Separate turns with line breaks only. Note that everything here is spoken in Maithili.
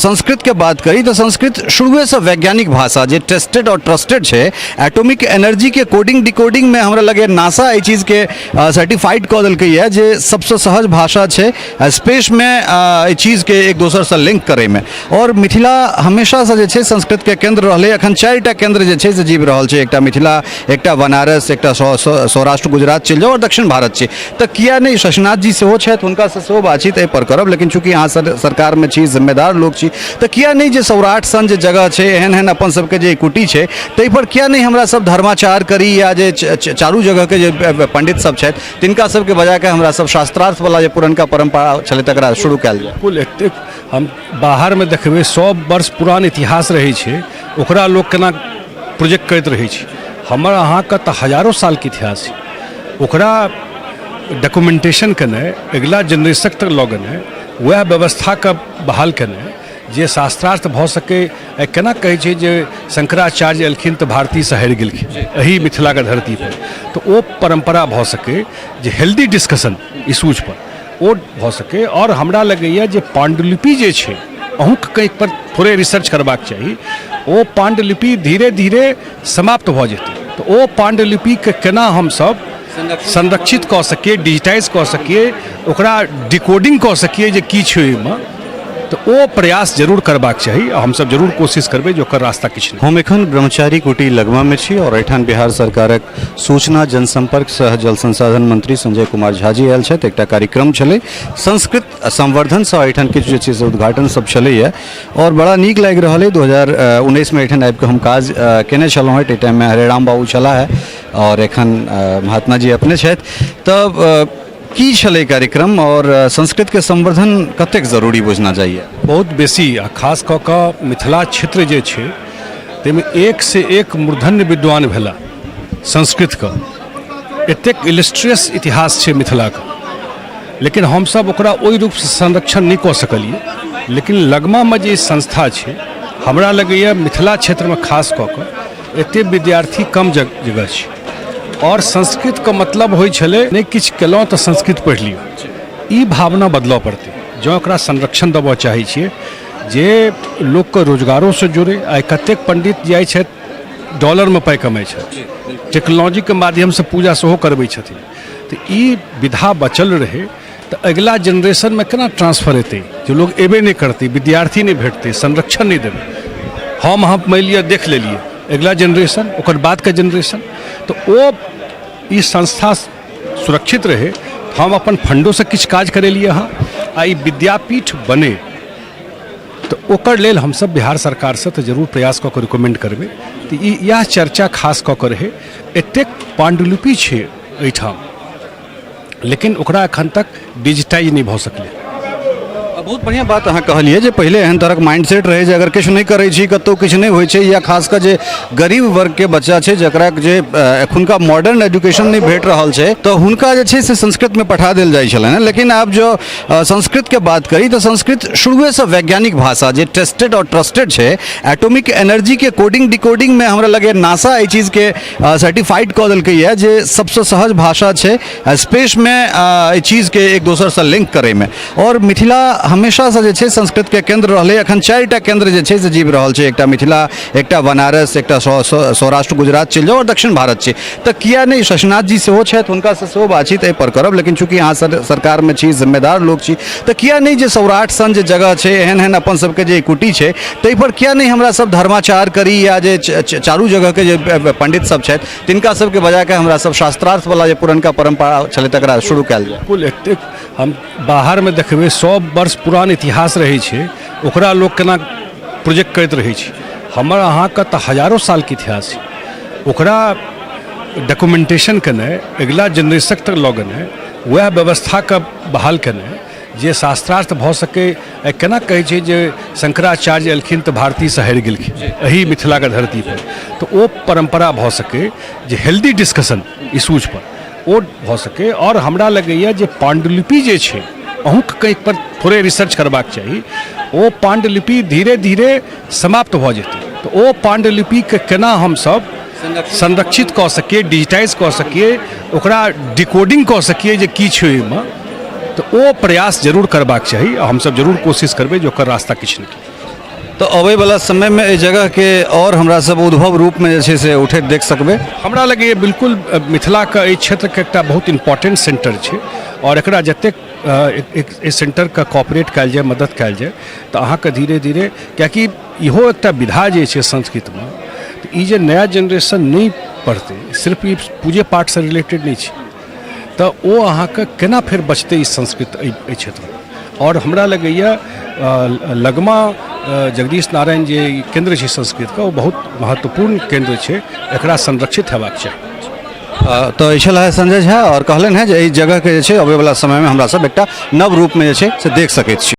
संस्कृतके बात करी तऽ संस्कृत शुरुएसँ वैज्ञानिक भाषा जे टेस्टेड आओर ट्रस्टेड छै। एटॉमिक एनर्जीके कोडिंग डिकोडिंगमे हमरा लगैए नासा एहि चीजके सर्टिफाइड कऽ देलकैए जे सबसँ सहज भाषा छै स्पेसमे एहि चीजके एक दोसरसँ लिंक करैमे। आओर मिथिला हमेशासँ जे छै संस्कृतके केन्द्र रहलै। एखन 4टा केन्द्र जे छै से जीवि रहल छै, एकटा मिथिला, एकटा बनारस, एकटा सौराष्ट्र गुजरात चलि जाउ, आओर दक्षिण भारत छै। तऽ किया नहि शशिनाथ जी सेहो छथि, हुनकासँ सेहो बातचीत एहिपर करब। लेकिन चूँकि अहाँ सरकारमे छी, जिम्मेदार लोक छी, तऽ किया नहि जे सौराठ सन जे जगह छै, एहन एहन अपन सबके जे कुटी छै, ताहिपर किया नहि हमरा सब धर्माचार करी या जे चारू जगहके जे पंडित सब छथि तिनका सबके बजाके हमरा सब शास्त्रार्थवला जे पुरनका परम्परा छलै तकरा शुरू कयल जाय।
बिल्कुल, एतेक हम बाहरमे देखबै 100 वर्ष पुरान इतिहास रहै छै, ओकरा लोक केना प्रोजेक्ट करैत रहै छै। हमर अहाँके तऽ हजारो सालके इतिहास छै, ओकरा डॉक्यूमेंटेशन केनाइ, अगिला जेनरेशन तक लऽ गेनाइ, वएह व्यवस्थाके बहाल केनाइ जे शास्त्रार्थ भऽ सकै। आइ केना कहै छै जे शंकराचार्य एलखिन तऽ भारतीसँ हारि गेलखिन एहि मिथिलाके धरतीपर, तऽ ओ परम्परा भऽ सकै जे हेल्दी डिस्कशन इशूजपर ओ भऽ सकै। आओर हमरा लगैए जे पाण्डुलिपि जे छै, अहूँके कहीं पर थोड़े रिसर्च करबाक चाही, ओ पाण्डुलिपि धीरे धीरे समाप्त भऽ जेतै, तऽ ओ पाण्डुलिपिके केना हमसभ संरक्षित कऽ सकिए, डिजिटाइज कऽ सकिए, ओकरा डिकोडिंग कऽ सकिए जे की छै ओहिमे, तऽ ओ प्रयास जरूर करबाक चाही। आ हमसभ जरूर कोशिश करबै जे ओकर रास्ता किछु नहि।
हम एखन ब्रह्मचारी कुटी लगमामे छी आओर एहिठाम बिहार सरकारक सूचना जनसंपर्क सह जल संसाधन मंत्री संजय कुमार झा जी आयल छथि। एकटा कार्यक्रम छलै संस्कृत संवर्धनसँ, एहिठाम किछु जे छै से उद्घाटन सब छलैए आओर बड़ा नीक लागि रहल अइ। 2019मे एहिठाम आबिकऽ हम काज केने छलहुँ हँ, ताहि टाइममे हरे राम बाबू छलाह हे आओर एखन महात्मा जी अपने छथि। तऽ की छलै कार्यक्रम आओर संस्कृतके संवर्धन कतेक जरूरी बुझना जाइए?
बहुत बेसी, आ खास कऽ कऽ मिथिला क्षेत्र जे छै ताहिमे एक से एक मूर्धन्य विद्वान भेला संस्कृतके, एतेक इलिस्ट्रियस इतिहास छै मिथिलाके, लेकिन हमसभ ओकरा ओहि रूपसँ संरक्षण नहि कऽ सकलियै। लेकिन लगमामे जे संस्था छै, हमरा लगैए मिथिला क्षेत्रमे खास कऽ कऽ एतेक विद्यार्थी कम जगह छै। आओर संस्कृतके मतलब होइ छलै नहि किछु केलहुँ तऽ संस्कृत पढ़ि लिअ, ई भावना बदलऽ पड़तै जँ ओकरा संरक्षण देबऽ चाहै छियै जे लोकके रोजगारोसँ जोड़ै। आइ कतेक पण्डित जाइ छथि, डॉलरमे पाइ कमाइ छथि, टेक्नोलॉजीके माध्यमसँ पूजा सेहो करबै छथिन, तऽ ई विधा बचल रहै तऽ अगिला जेनरेशनमे केना ट्रांसफर हेतै जे लोक एबे नहि करतै, विद्यार्थी नहि भेटतै, संरक्षण नहि देबै। हम अहाँ मानि लिअ देख लेलियै, अगिला जेनरेशन, ओकर बादके जेनरेशन, तऽ ओ ई संस्था सुरक्षित रहै। हम अपन फंडोसँ किछु काज करेलियै हँ आ ई विद्यापीठ बने तऽ ओकर लेल हमसब बिहार सरकारसँ तऽ जरूर प्रयास कऽ कऽ रिकमेंड करबै। तऽ ई इएह चर्चा खास कऽ कऽ रहै। एतेक पाण्डुलिपि छै एहिठाम, लेकिन ओकरा एखन तक डिजिटाइज नहि भऽ सकलै।
बहुत बढ़िआँ बात अहाँ कहलियै जे पहिले एहन तरहक माइंड सेट रहै जे अगर किछु नहि करै छी कतहु किछु नहि होइ छै, या खास कऽ जे गरीब वर्गके बच्चा छै जकरा जे एखुनका मॉडर्न एजुकेशन नहि भेट रहल छै तऽ हुनका जे छै से संस्कृतमे पठा देल जाइ छलनि हेँ। लेकिन आब जो संस्कृतके बात करी तऽ संस्कृत शुरुएसँ वैज्ञानिक भाषा जे टेस्टेड आओर ट्रस्टेड छै। एटॉमिक एनर्जीके कोडिंग डिकोडिंगमे हमरा लगैए नासा एहि चीजके सर्टिफाइड कऽ देलकैए जे सबसँ सहज भाषा छै स्पेसमे एहि चीजके एक दोसरसँ लिंक करैमे। आओर मिथिला हमेशासँ जे छै संस्कृतके केन्द्र रहलै। एखन 4टा केन्द्र जे छै से जीवि रहल छै, एकटा मिथिला, एकटा बनारस, एकटा सौराष्ट्र गुजरात चलि जाउ, आओर दक्षिण भारत छै। तऽ किया नहि शशिनाथ जी सेहो छथि, हुनकासँ सेहो बातचीत एहिपर करब। लेकिन चूँकि अहाँ सरकारमे छी, जिम्मेदार लोक छी, तऽ किया नहि जे सौराठ सन जे जगह छै, एहन एहन अपन सबके जे कुटी छै, ताहिपर किया नहि हमरा सब धर्माचार करी या जे चारू जगहके जे पंडित सब छथि तिनका सबके बजाके हमरा सब शास्त्रार्थवला जे पुरनका परम्परा छलै तकरा शुरू कयल जाय।
बिल्कुल, एतेक हम बाहरमे देखबै 100 वर्ष पुरान इतिहास रहै छै, ओकरा लोक केना प्रोजेक्ट करैत रहै छै। हमर अहाँके तऽ हजारो सालके इतिहास छै, ओकरा डॉक्यूमेंटेशन केनाइ, अगिला जेनरेशन तक लऽ गेनाइ, वएह व्यवस्थाके बहाल केनाइ जे शास्त्रार्थ भऽ सकै। आइ केना कहै छै जे शंकराचार्य एलखिन तऽ भारतीसँ हारि गेलखिन एहि मिथिलाके धरतीपर, तऽ ओ परम्परा भऽ सकै जे हेल्दी डिस्कशन इशूजपर ओ भऽ सकै। आओर हमरा लगैए जे पाण्डुलिपि जे छै, अहूँके कहीं पर थोड़े रिसर्च करबाक चाही, ओ पाण्डुलिपि धीरे धीरे समाप्त भऽ जेतै, तऽ ओ पाण्डुलिपिके केना हमसभ संरक्षित कऽ सकिए, डिजिटाइज कऽ सकिए, ओकरा डिकोडिंग कऽ सकिए जे की छै ओहिमे, तऽ ओ प्रयास जरूर करबाक चाही। आ हमसब जरूर कोशिश करबै जे ओकर रास्ता किछु निकले।
तऽ अबैवला समयमे एहि जगहके आओर हमरा सब उद्भव रूपमे जे छै से उठैत देख सकबै।
हमरा लगैए बिल्कुल मिथिलाके एहि क्षेत्रके एकटा बहुत इम्पोर्टेंट सेंटर छै आओर एकरा जतेक एहि सेंटरके कॉपरेट कयल जाय, मदद कयल जाय, तऽ अहाँके धीरे धीरे, कियाकि इहो एकटा विधा जे छै संस्कृतमे, तऽ ई जे नया जेनरेशन नहि पढ़तै, सिर्फ ई पूजे पाठसँ रिलेटेड नहि छै, तऽ ओ अहाँके केना फेर बचतै ई संस्कृत एहि क्षेत्रमे। आओर हमरा लगैए लगमा जगदीश नारायण जे केन्द्र छै संस्कृतके, ओ बहुत महत्वपूर्ण केन्द्र छै, एकरा संरक्षित हेबाक चाही।
तऽ ई छल संजय झा आओर कहलनि हेँ जे एहि जगहके जे छै अबैवला समयमे हमरा सब एकटा नव रूपमे जे छै से देख सकैत छी।